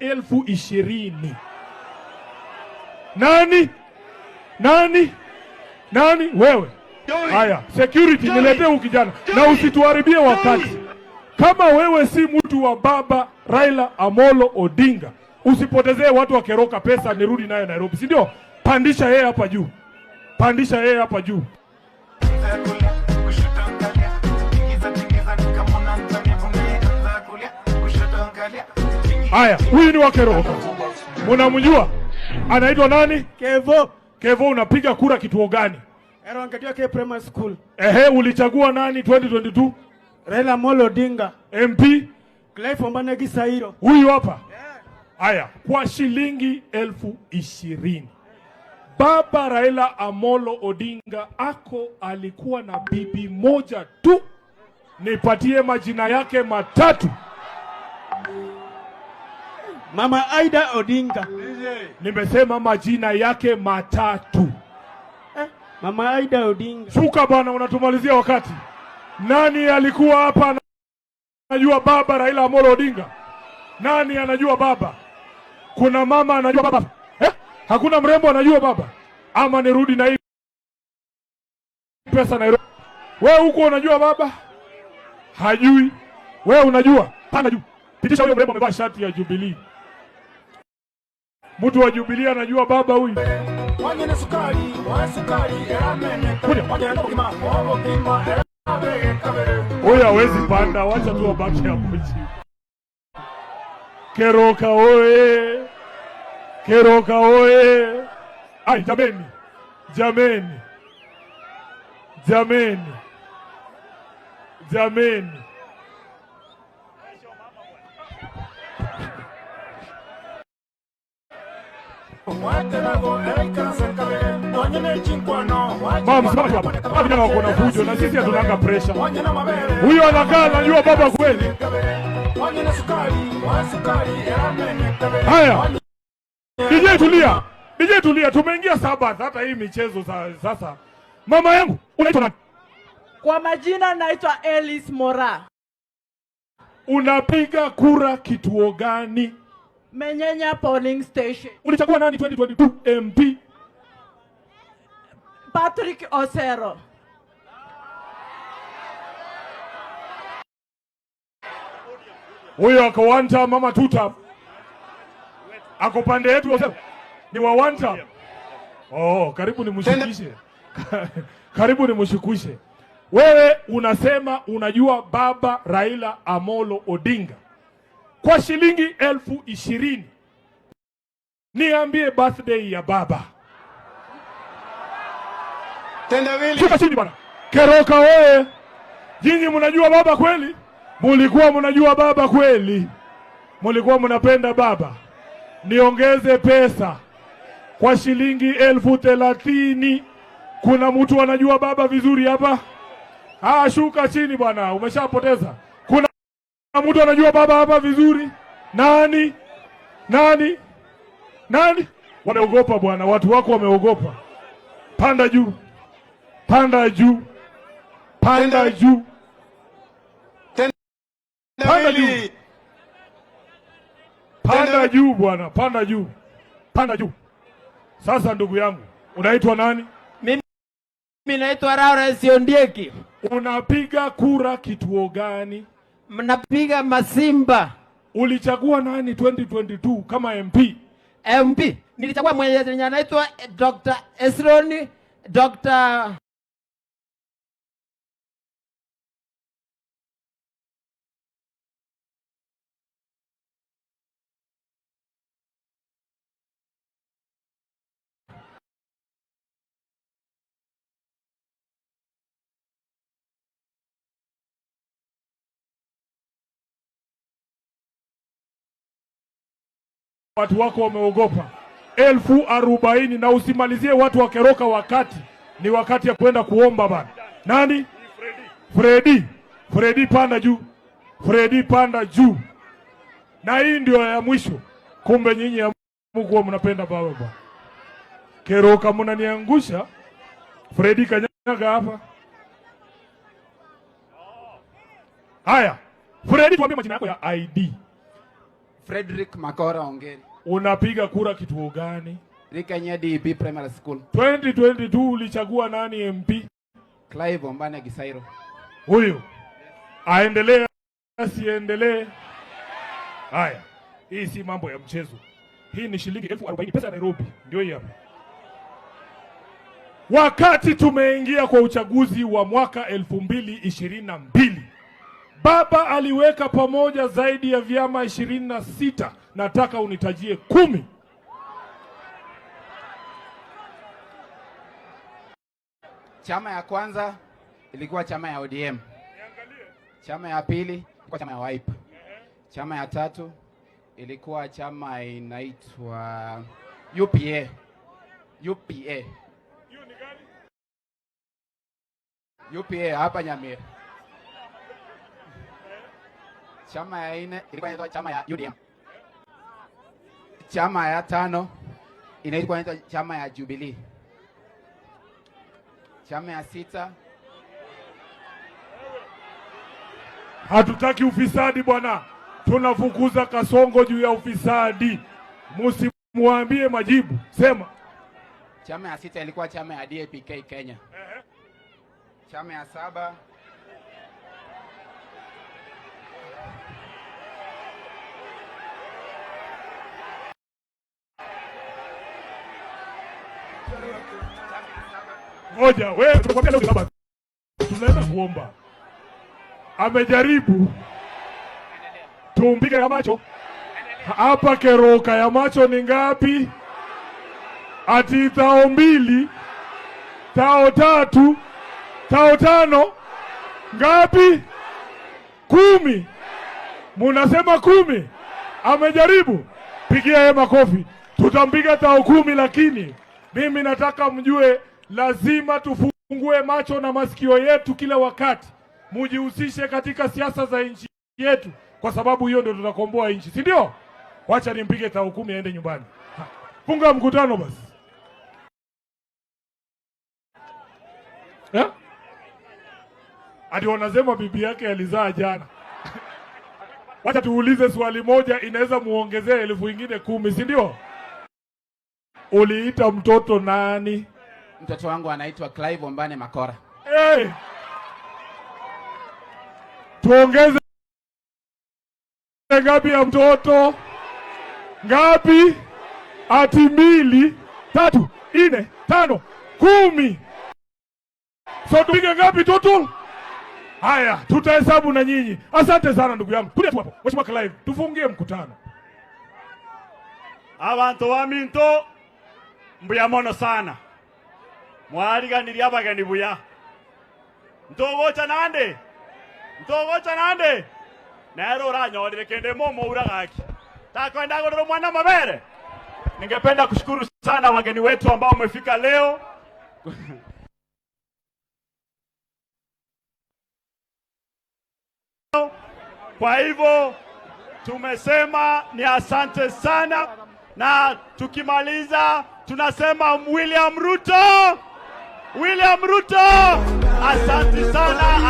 20,000. Nani? Nani? Nani? Wewe. Haya, security, niletee huyu kijana na usituharibie wakati. Kama wewe si mtu wa baba Raila Amolo Odinga, usipotezee watu wa Keroka pesa, nirudi nayo Nairobi, si ndio? Pandisha yeye hapa juu, pandisha yeye hapa juu. Haya, huyu ni wa Keroka, munamjua? Anaitwa nani? Kevo. Kevo, unapiga kura kituo gani? Erongadio K Primary School. Ehe, ulichagua nani 2022? Raila Amolo Odinga. MP Clive Ombanegi Sairo. Huyu hapa. Haya, kwa shilingi 20,000. Baba Raila Amolo Odinga ako alikuwa na bibi moja tu. Nipatie majina yake matatu. Mama Aida Odinga. Nimesema majina yake matatu. Mama Aida Odinga. Shuka bwana, unatumalizia wakati. Nani alikuwa hapa anajua baba Raila Amolo Odinga? Nani anajua baba? Kuna mama anajua baba? Eh? Hakuna mrembo anajua baba? Ama nirudi na hii pesa Nairobi. Wewe huko unajua baba? Hajui. Wewe unajua? Panda juu. Pitisha huyo mrembo amevaa shati ya Jubilee. Mtu wa Jubilee anajua baba huyu. Huyu hawezi panda, wacha tu wabaki hapo chini. Keroka oye! Keroka oye! Ai, jameni, jameni, jameni, jameni. Mama, simama hapa. Hawa vijana wako na fujo na sisi hatunanga pressure. Huyu anakaa anajua baba kweli. Haya. DJ tulia. DJ tulia, tumeingia Sabbath hata hii michezo sasa. Mama yangu, unaitwa nani? Kwa majina naitwa Alice Mora. Unapiga kura kituo gani? Menyenya polling station. Ulichagua nani 2022 MP? Patrick Osero. Huyo ako one term ama two term? Ako pande yetu Osero. Ni wa one term. Oh, karibu nimshukishe. Karibu nimshukishe. Wewe unasema unajua baba Raila Amolo Odinga. Kwa shilingi 20,000. Niambie birthday ya baba. Tendawili. Shuka chini bwana. Keroka wewe. Nyinyi mnajua baba kweli? Mulikuwa mnajua baba kweli? Mulikuwa mnapenda baba? Niongeze pesa kwa shilingi 30,000. Kuna mtu anajua baba vizuri hapa? Ah, shuka chini bwana, umeshapoteza. Kuna mtu anajua baba hapa vizuri? Nani? Nani? Nani? Wameogopa bwana, watu wako wameogopa. Panda juu. Panda juu. Panda juu. Panda juu. Panda juu bwana, panda juu. Panda juu. Sasa ndugu yangu, unaitwa nani? Mimi naitwa Lawrence Ondieki. Unapiga kura kituo gani? Mnapiga Masimba. Ulichagua nani 2022 kama MP? MP. Nilichagua mwenye anaitwa Dr. Esroni, Dr. Watu wako wameogopa. 40,000 na usimalizie watu wa Keroka wakati. Ni wakati ya kwenda kuomba bana. Nani? Freddy. Freddy panda juu. Freddy panda juu. Na hii ndio ya mwisho. Kumbe nyinyi hamkuwa mnapenda baba bwana. Keroka mnaniangusha. Freddy kanyaga hapa. Haya. Freddy, tuambie majina yako ya ID. Frederick Makora Ongeri. Unapiga kura kituo gani? Rikenya DEB Primary School. 2022 ulichagua nani MP? Clive Ombane Gisairo. Huyu aendelee asiendelee? Haya, hii si mambo ya mchezo. Hii ni shilingi 40,000 pesa ya Nairobi, ndio hii hapa. Wakati tumeingia kwa uchaguzi wa mwaka 2022, baba aliweka pamoja zaidi ya vyama 26. Nataka unitajie 10. Chama ya kwanza ilikuwa chama ya ODM. Chama ya pili ilikuwa chama ya Wiper. Chama ya tatu ilikuwa chama inaitwa UPA. UPA. UPA hapa Nyamira. Chama ya nne ilikuwa inaitwa chama ya UDM. Chama ya tano inaitwa chama ya Jubilee. Chama ya sita. Hatutaki ufisadi bwana, tunafukuza Kasongo juu ya ufisadi. Msimuambie majibu, sema. Chama ya sita ilikuwa chama ya DAPK Kenya. Chama ya saba Ngoja wewe, tunakwambia leo baba, tunaenda kuomba. Amejaribu, tumpige ya macho hapa. Keroka ya macho ni ngapi? Ati 2,000, 3,000, 5,000, ngapi? 10. Munasema 10. Amejaribu, pigia yeye makofi. Tutampiga 10,000, lakini mimi nataka mjue lazima tufungue macho na masikio yetu kila wakati. Mujihusishe katika siasa za nchi yetu, kwa sababu hiyo ndio tutakomboa nchi, si ndio? Wacha nimpige 10,000 aende nyumbani. Funga mkutano basi. Ati wanasema bibi yake alizaa jana. Wacha tuulize swali moja, inaweza muongezea 10,000, si ndio? Uliita mtoto nani? Mtoto wangu anaitwa Clive Ombane Makora. Hey! Tuongeze ngapi ya mtoto? Ngapi? Ati 2, 3, 4, 5, 10. So tupige ngapi total? Haya, tutahesabu na nyinyi. Asante sana ndugu yangu. Kuja tu hapo. Mheshimiwa Clive, tufungie mkutano. Abantu wa minto mbuya mono sana. Mwariganiria abageni buya. Ntogocha nande. Ntogocha nande. Nero oranyorire kende momo uragaki. Takwenda godoro mwana mabere. Ningependa kushukuru sana wageni wetu ambao wamefika leo. Kwa hivyo tumesema ni asante sana, na tukimaliza tunasema William Ruto, William Ruto, asante sana.